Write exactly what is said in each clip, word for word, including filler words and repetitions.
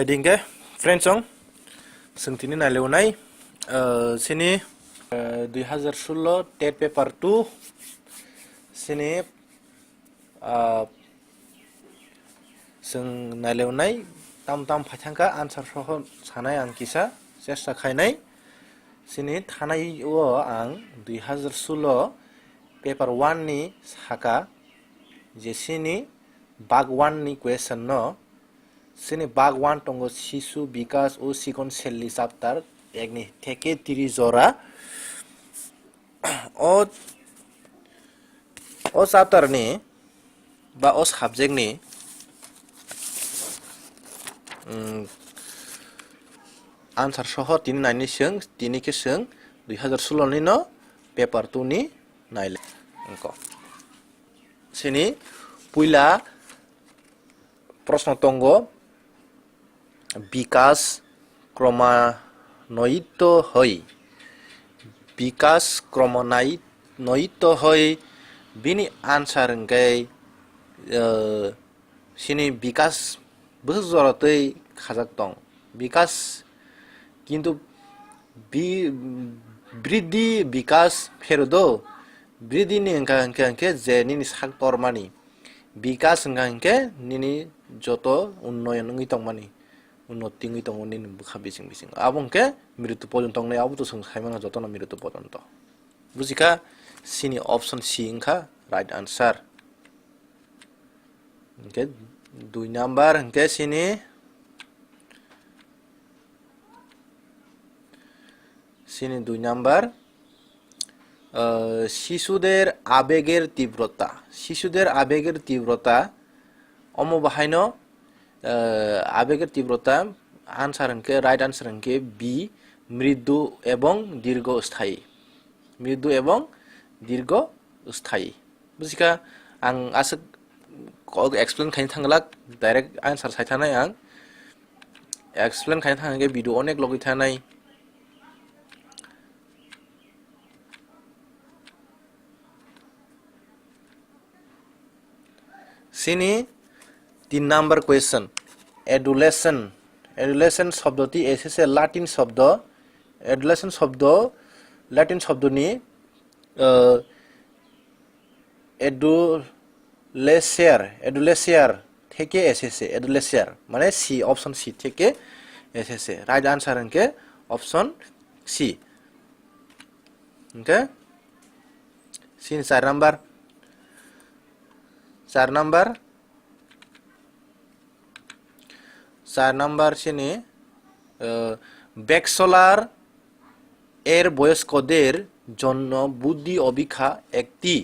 Jadi hingke friends song, seng tini naileunai, eh, sini, eh, dui hazar sullo tet paper two, sini, ah, seng naileunai tam tam phaithangkha answer soho sanai ang kisa chesta khainai. Sini thanai o ang dui hazar sullo paper one ni saka je sini bag one ni question no, sini bag one tongo Sisu Bikas o Sikon Selli chapter ek ni theke tiri jora. O, o chapter ni ba o subject ni, mm, answer soho tini naini seng, tini ke seng dui hazar sullo ni no paper two ni naile. Engko. Sini puila proshno tongo, Bikas Kromanoito hoi. Bikas Kromanoito hoi bini answer hingke, eh, sini Bikas bwswk jora twi khajak tong. Bikas kintu bi-, Briddhi Bikas pherudo. Briddhi ni hingka hingke hingke je nini sak tormani. Bikas hingka hingke nini joto unnoyon wngwi tongmani. Unnoti wngwi tongo nini bwkha bising bising. Abo hingke mritu porjonto wngnai, abo to chwng saimano jotono mritu porjonto. Bujikha, sini option C wngkha right answer. Hingke dui number hingke sini, sini dui number, eh, শিশুদের আবেগের তীব্রতা, শিশুদের আবেগের তীব্রতা, omo bahaino, eh, আবেগের তীব্রতা answer hingke, right answer hingke B, মৃদু এবং দীর্ঘস্থায়ী, মৃদু এবং দীর্ঘস্থায়ী. Bujikha, ang aswk kok explain khaina thangglak, direct answer sai thanai ang. Explain khaina thangkhe video onek logwi thanai. Sini tin number question. Adolescent. Adolescent shobdoti esese Latin shobdo. Adolescent shobdo, Latin shobdoni, eh, adolescer, adolescer theke esese, adolescer, mane C, option C theke esese. Right answer hingke option C. Hingke sini char number, char number, char number sini, eh, bachelor এর বয়স্কদের জন্য বুদ্ধি অভিক্ষা একটি,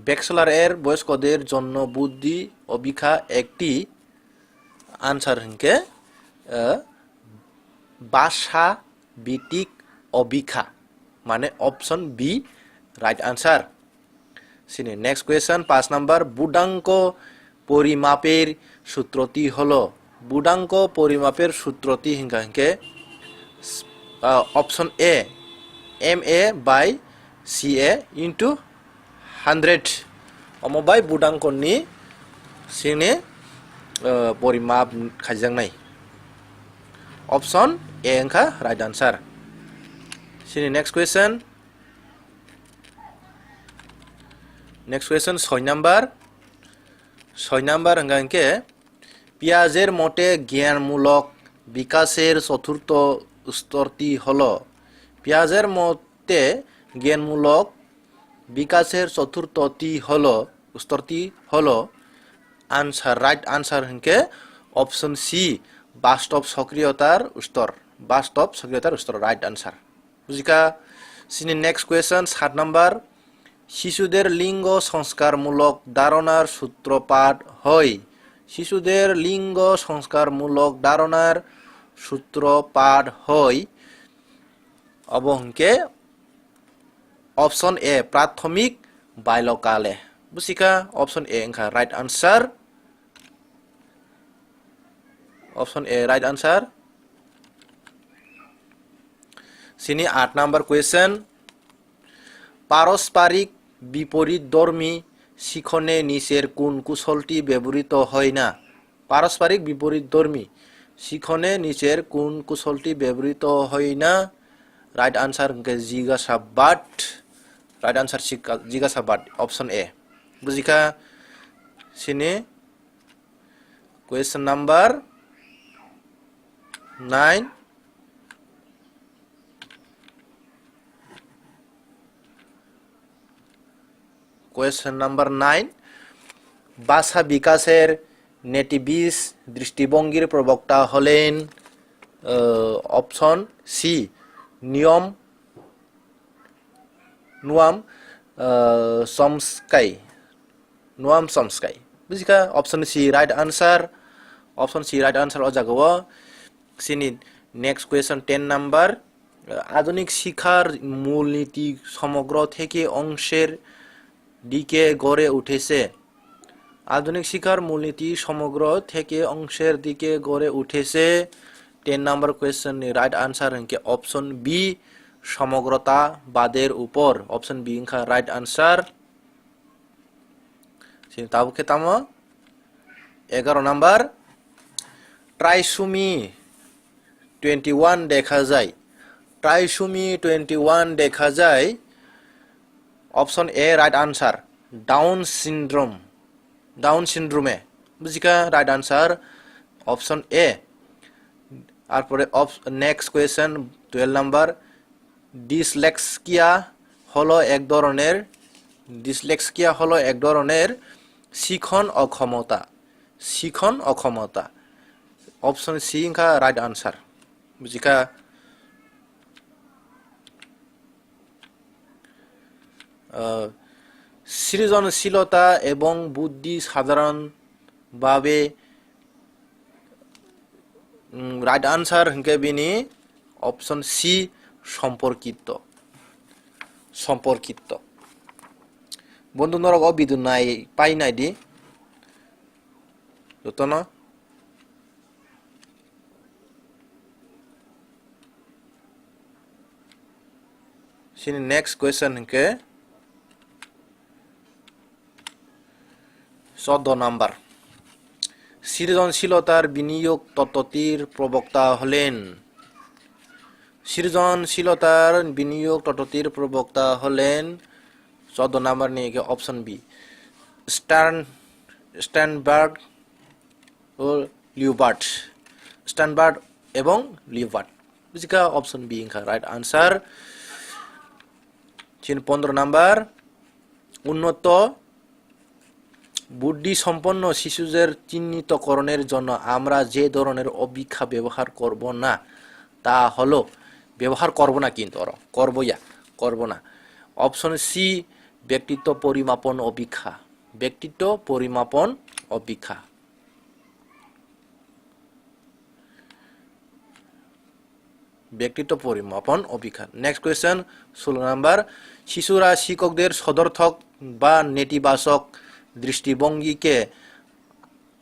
ব্যাচেলর এর বয়স্কদের জন্য বুদ্ধি অভিক্ষা একটি answer hingke, eh, basa bitik obikha, mane option B right answer. Sini next question, পাঁচ number, বুদাঙ্ক পরিমাপের সূত্রটি হলো, বুদাঙ্ক পরিমাপের সূত্রটি hingka hingke, ah, option A, M A by C A into hundred. Omo bai budangkoni sini, eh, porimap khaijaknai. Option A wngkha right answer. Sini next question. Next question soi number. Soi number hingka hingke, পিয়াজের মতে জ্ঞানমূলক বিকাশের চতুর্থ স্তরটি হল, পিয়াজের মতে জ্ঞানমূলক বিকাশের চতুর্থটি হল, স্তরটি হল, answer, right answer hingke option C, বাস্তব সক্রিয়তার স্তর, বাস্তব সক্রিয়তার স্তর, right answer. Bujikha, sini next question, সাত number, শিশুদের লিঙ্গ সংস্কারমূলক ধারণার সূত্রপাত হয়। শিশুদের লিঙ্গ সংস্কারমূলক ধারণার সূত্রপাত হয়. Obo hingke option A, প্রাথমিক বাল্যকালে. Bujikha, option A wngkha right answer. Option A right answer. Sini আট number question. পারস্পরিক বিপরীতধর্মী শিখনে নিচের কোন কৌশলটি ব্যবহৃত হয় না? পারস্পরিক বিপরীতধর্মী, শিখনে নিচের কোন কৌশলটি ব্যবহৃত হয় না? Right answer hwnkhe জিজ্ঞাসাবাদ। Right answer শিক্ষা-, জিজ্ঞাসাবাদ, option A. Bujikha sini question number nine. Question number nine. ভাষা বিকাশের নেটিভিস্ট দৃষ্টিভঙ্গির প্রবক্তা হলেন, আহ, option C, নিয়ম, নুয়াম, আহ, চমস্কাই। Noam Chomskai. Bujikha, option C right answer. Option C right answer o jaga o. Sini next question, ten number. আধুনিক শিক্ষার মূলনীতি সমগ্র থেকে অংশের দিকে গড়ে উঠেছে। আধুনিক শিক্ষার মূলনীতি সমগ্র থেকে অংশের দিকে গড়ে উঠেছে। Ten number question ni right answer hwnkhe option B, সমগ্রতাবাদের উপর। Option B wngkha right answer. Sini tabuk khe tamo? Egaroh number, trisomy twenty one dekha jai. Trisomy twenty one dekha jai. Option A right answer, Down syndrome. Down syndrome. Bujikha right answer, option A. Arpore op-, next question, twelve number, Dyslexia হলো এক ধরনের, dyslexia হলো এক ধরনের শিখন অক্ষমতা। শিখন অক্ষমতা। Option C wngkha right answer. Bujikha, আহ, সৃজনশীলতা এবং বুদ্ধি সাধারণভাবে উম, right answer hwnkhe bini option C, সম্পর্কিত। সম্পর্কিত। বন্ধু, norok o video nai, pai nai di. Jotono. Sini next question hwnkhe, চোদ্দ নাম্বার, সৃজনশীলতার বিনিয়োগ তত্ত্বটির প্রবক্তা হলেন। সৃজনশীলতার বিনিয়োগ তত্ত্বটির প্রবক্তা হলেন চোদ্দ নাম্বার নিয়ে option B, স্টার্ন, স্ট্যানবার্গ ও লিওবার্ট। স্ট্যানবার্গ এবং Liebert. Bujikha, option B wngkha right answer. Sini পনেরো নাম্বার, উন্নত বুদ্ধি সম্পন্ন শিশুদের চিহ্নিতকরণের জন্য আমরা যে ধরনের অপেক্ষা ব্যবহার করব না, তা হলো, ব্যবহার করব না কিন্তু, ওরা করব ইয়া, করব না। Option C, ব্যক্তিত্ব পরিমাপন অপেক্ষা। ব্যক্তিত্ব পরিমাপন অপেক্ষা। ব্যক্তিত্ব পরিমাপন অপেক্ষা। Next question, ষোলো নাম্বার। শিশুরা শিক্ষকদের সদর্থক বা নেতিবাচক দৃষ্টিভঙ্গিকে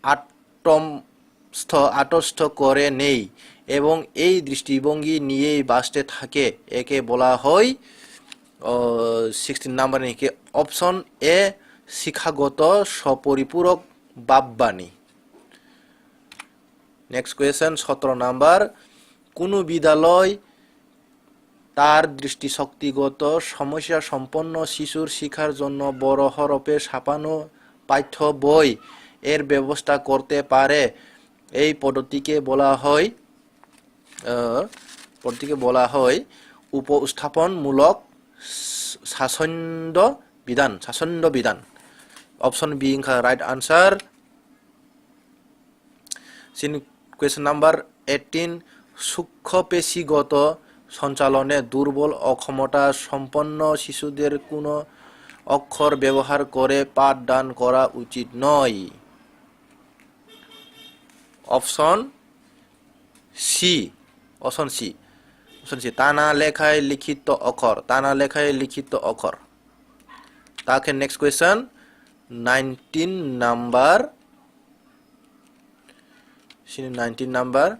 আত্মস্থ, আত্মস্থ করে নেই এবং এই দৃষ্টিভঙ্গি নিয়েই বাঁচতে থাকে। একে বলা হয়, ও, সিক্সটিন নাম্বার নাকি, option A, শিক্ষাগত স্বপরিপূরক ভাববাণী। Next question, সতেরো নাম্বার। কোনো বিদ্যালয় তার দৃষ্টিশক্তিগত সমস্যা সম্পন্ন শিশুর শিক্ষার জন্য বড় হরফে ছাপানো পাঠ্য বই এর ব্যবস্থা করতে পারে। এই পদ্ধতিকে বলা হয়, আহ, পদ্ধতিকে বলা হয় উপস্থাপনমূলক শাসনদ বিধান, শাসনদ বিধান। Option B wngkha right answer. Sini question number eighteen, সূক্ষ্মপেশিগত সঞ্চালনে দুর্বল অক্ষমতা সম্পন্ন শিশুদের কোনো অক্ষর ব্যবহার করে পাঠদান করা উচিত নয়। Option C, option C, option C, টানা লেখায় লিখিত অক্ষর, টানা লেখায় লিখিত অক্ষর। তাকে next question, nineteen number, sini nineteen number,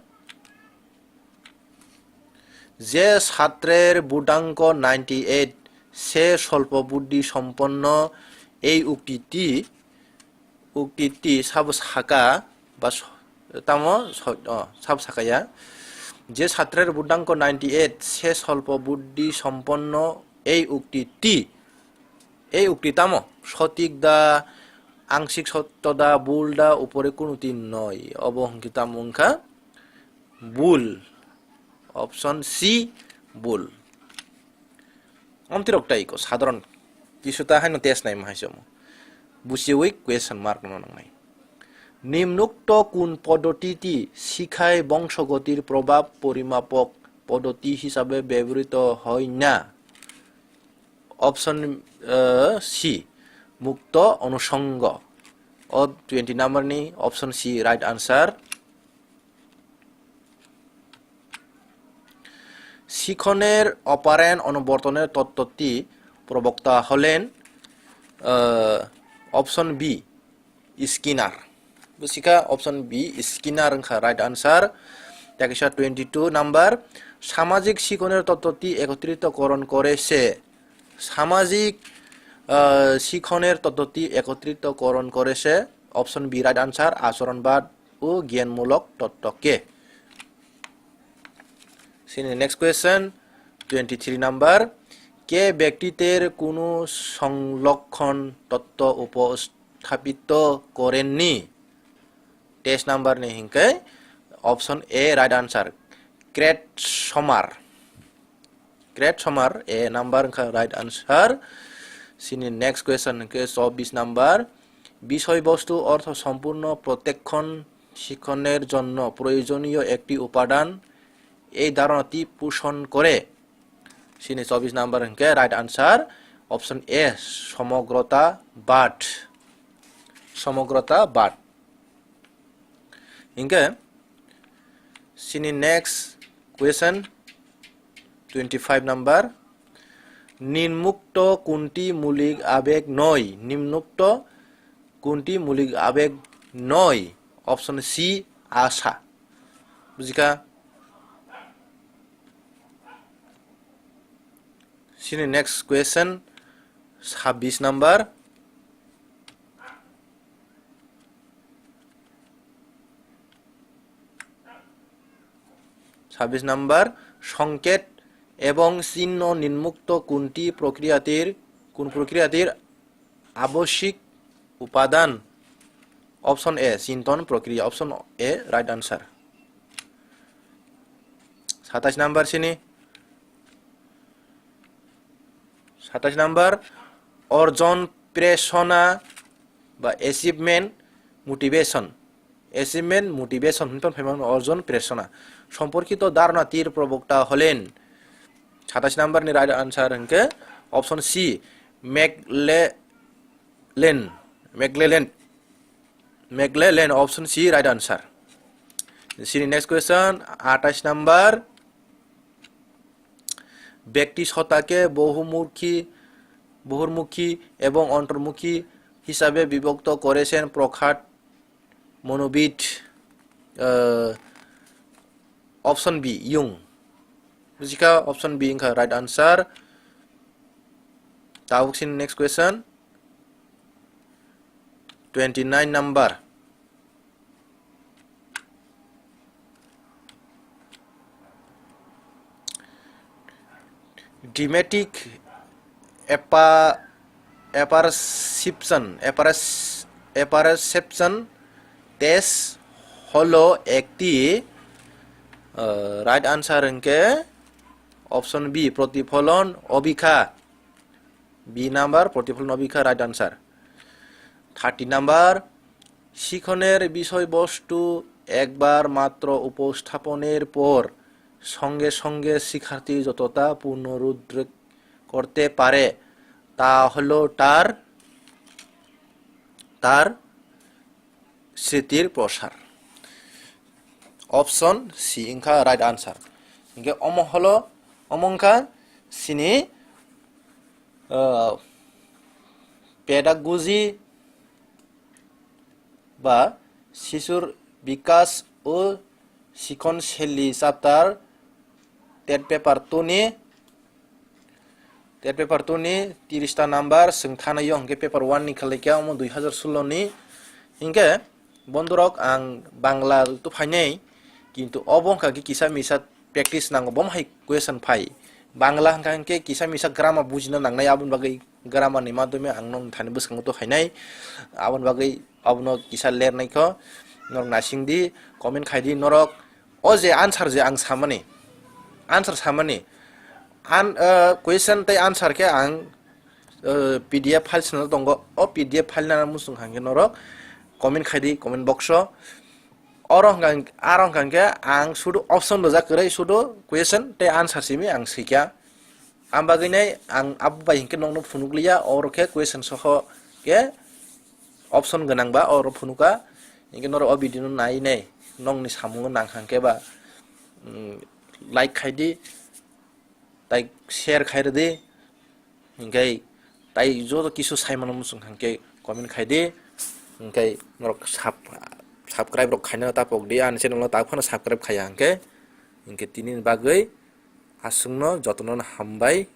যে ছাত্রের বুদ্ধাঙ্ক ninety eight, সে স্বল্প বুদ্ধি সম্পন্ন, এই উক্তিটি, উক্তিটি sabo saka ba s-, tamo so-, o, sabo sakaya. Je satrer buddhanko ninety eight, se solpo buddhi somponno, ei ukti ti, ei ukti tamo sotik da, angsik sotto da, bul da, upore kunuti noi. Obo hwnkhe tamo wngkha bul. Option C, bul. Omtirok tai ko sadharon kisu ta haino test naima hai se omo. Busiwi question mark no nangnai. নিম্নোক্ত কোন পদ্ধতিটি শিখায় বংশগতির প্রভাব পরিমাপক পদ্ধতি হিসাবে ব্যবহৃত হয় না? Option, uh, C, মুক্ত অনুষঙ্গ. O twenty number ni option C right answer. শিখনের অপারেন্ট অনুবর্তনের তত্ত্বটি প্রবক্তা হলেন, আহ, option B, স্কিনার. বুঝিকা option B, Skinner wngkha right answer. Takisa twenty two number, সামাজিক শিখনের তত্ত্বটি একত্রিতকরণ করেছে. সামাজিক, আহ, শিখনের তত্ত্বটি একত্রিতকরণ করেছে. Option B right answer, আচরণবাদ ও জ্ঞানমূলক তত্ত্বকে. Sini next question, twenty three number, কে ব্যক্তিত্বের কোনো সংলক্ষণ তত্ত্ব উপস্থাপিত করেননি? তেইশ number ni hingke option A right answer, Kret Somar. Kret Somar, A number wngkha right answer. Sini next question hingke chobbish number, বিষয়বস্তু অর্থ সম্পূর্ণ প্রত্যক্ষণ শিখনের জন্য প্রয়োজনীয় একটি উপাদান এই ধারণাটি পোষণ করে. Sini chobbish number hingke right answer option A, সমগ্রতাবাদ. সমগ্রতাবাদ. Hingke sini next question, twenty five number, নিম্নোক্ত কোনটি মৌলিক আবেগ নয়? নিম্নোক্ত কোনটি মৌলিক আবেগ নয়? Option C, আশা. বুঝিকা? Sini next question, ছাব্বিশ number. ছাব্বিশ number, সংকেত এবং চিহ্ন নিম্নোক্ত কোনটি প্রক্রিয়াটির, কোন প্রক্রিয়াটির আবশ্যিক উপাদান? Option A, চিন্তন প্রক্রিয়া. Option A right answer. সাতাইশ number sini. সাতাইশ number, অর্জন প্রেরণা বা achievement motivation. Achievement motivation hinpan phaimang অর্জন প্রেরণা সম্পর্কিত ধারণাটির প্রবক্তা হলেন. সাতাইশ number ni right answer hingke option C, Macaulay-, lane, ম্যাকলেলেন, ম্যাকলেলেন, option C right answer. Sini next question, আঠাইশ number, ব্যক্তি সত্তাকে বহুমুখী, বহির্মুখী এবং অন্তর্মুখী হিসাবে বিভক্ত করেছেন প্রখ্যাত মনোবিদ, আহ, option B, Jung. Bujikha option B wngkha right answer. Tabuk sini next question. Twenty nine number. Thematic appa-, apperception, apperce-, apperception test holo ekti, uh, right answer hingke option B, protifholon obikha. B number, protifholon obikha, right answer. Thirty number, শিখনের বিষয়বস্তু একবার মাত্র উপস্থাপনের পর সঙ্গে সঙ্গে শিক্ষার্থী যতটা পুনরুদ্ধার করতে পারে, তা হলো তার, তার স্মৃতির প্রসার. Option C wngkha right answer. Hingke omo holo, omo wngkha sini, uh, pedagogy ba sisur bikas o sikon seli chapter tet paper two ni, tet paper two ni tirista number swng thanaio, hingke paper one ni khalai khe omo dui hazar sullo ni, hingke Bondurok, ang Bangla to phainai, kintu obo wngkha khe kisa misa practice nango, bom hai question phai. Bangla hwnkha hwnkhe kisa misa grammar bujina nangnai, aboni bagwi grammar ni madhyome ang nong thani bwskango to phainai. Aboni bagwi abono kisa lernaikho, norok naisingdi, comment khaidi norok. O je answer je ang samani, answer samani, an, uh, question tei answer khe ang, uh, P D F file swnamjak tongo. O P D F file nana muchung hwnkhe norok comment khaidi comment box o. Oro hwnkha, aro hwnkha hwnkhe ang sudu option rijak kwrwi, sudu question tei answer simi ang swikha. Ang bagwi nai ang abo bai hinkhe nokno phunukliya, oro khe question soho khe option gwnang ba oro phunuka. Hinkhe norok o video no nai nai nokni samungo nang hwnkhe ba, mm, like khaidi, tai share khairwdi, hinkhe tai joto kisu saimano muchung hwnkhe comment khaidi, hinkhe norok sub-, subscribe rok khaina tapokdi, ani channel no tak phano subscribe khaiya hwnkhe, hinkhe tini bagwi aswkno jotono hambai.